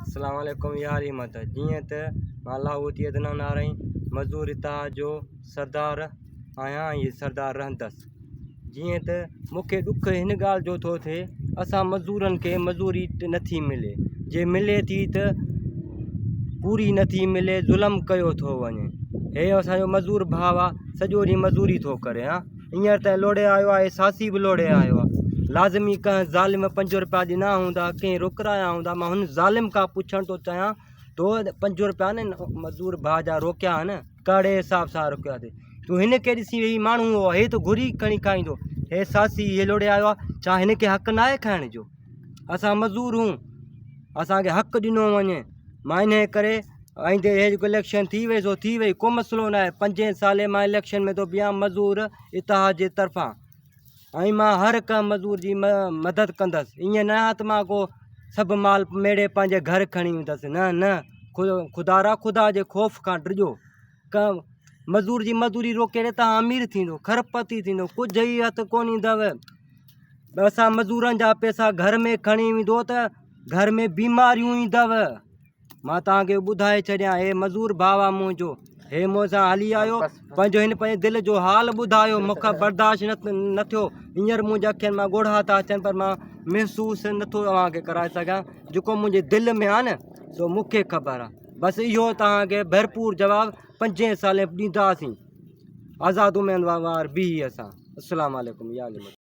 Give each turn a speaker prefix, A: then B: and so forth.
A: السلام عليڪم يا علي مدد جيئن ته مان لاهوتي عدنان آرائين مزدور اتحاد جو سردار آهيان ۽ سردار رهندس جيئن ته مون کي ڏک هن ڳالهه جو ٿو ٿئي اسان مزدورن کي مزوري نٿي ملي جي ملي ٿي ته پوري نٿي ملي ظلم ڪيو ٿو وڃي هي اسانجو مزدور ڀاء آ سڄو ڏينهن مزوري ٿو ڪري ها هينئر تائين لوڙهي آيو آهي، ساسي به لوڙهي آيو آهي. لازمي ڪنهن ظالم پنج روپيا ڏنا هوندا، ڪنهن روڪرايا هوندا. مان هن ظالم کان پڇڻ ٿو چاهيان تو پنج روپيا نه مزدور ڀاء جا روڪيا آهن، ڪهڙي حساب سان روڪيا اٿئي؟ تون هن کي ڏسي هي ماڻهو هو، هي ته گهري کڻي کائيندو، هي ساسي هي لوڙهي آيو آهي، ڇا هن کي حق ناهي کائڻ جو؟ اسان مزدور هون، اسان کي حق ڏنو وڃي. مان انهيء ڪري آئيندي هي جيڪو اليڪشن ٿي وئي سو ٿي وئي ڪو مسئلو ناهي پنجين سالي مان اليڪشن ۾ ٿو بيهان مزور اتحاد جي طرفان ۽ مان هر ڪنهن مزور جي مدد ڪندس ائين نه آهي ته مان ڪو سڀ مال ميڙي پنهنجي گهر کڻي ويندس نه نه خدا را خدا جي خوف کان ڊڄو ڪنهن مزور جي مزوري روڪي ڏي تان امير ٿيندو کرپتي ٿيندو ڪجهه ئي هٿ ڪون ايندو اسان مزورن جا پئسا گهر ۾ کڻي ويندو ته گهر ۾ بيماريون ايندو مان توهان کي ٻڌائي ڇڏيان هي مزور ڀاء آ منهنجو هي مون سان هلي آيو پنهنجو هن پنهنجي دل جو حال ٻڌايو مون کان برداشت نه نه ٿيو هينئر منهنجي اکين مان ڳوڙها ٿا اچن پر مان محسوس نٿو اوهان کي ڪرائي سگهان جيڪو منهنجي دل ۾ آ نه سو مون کي خبر آ بس اهو توهان کي ڀرپور جواب پنجين سالين ڏينداسين آزاد اميدوار بيهي اسان السلام عليڪم يا علي مدد.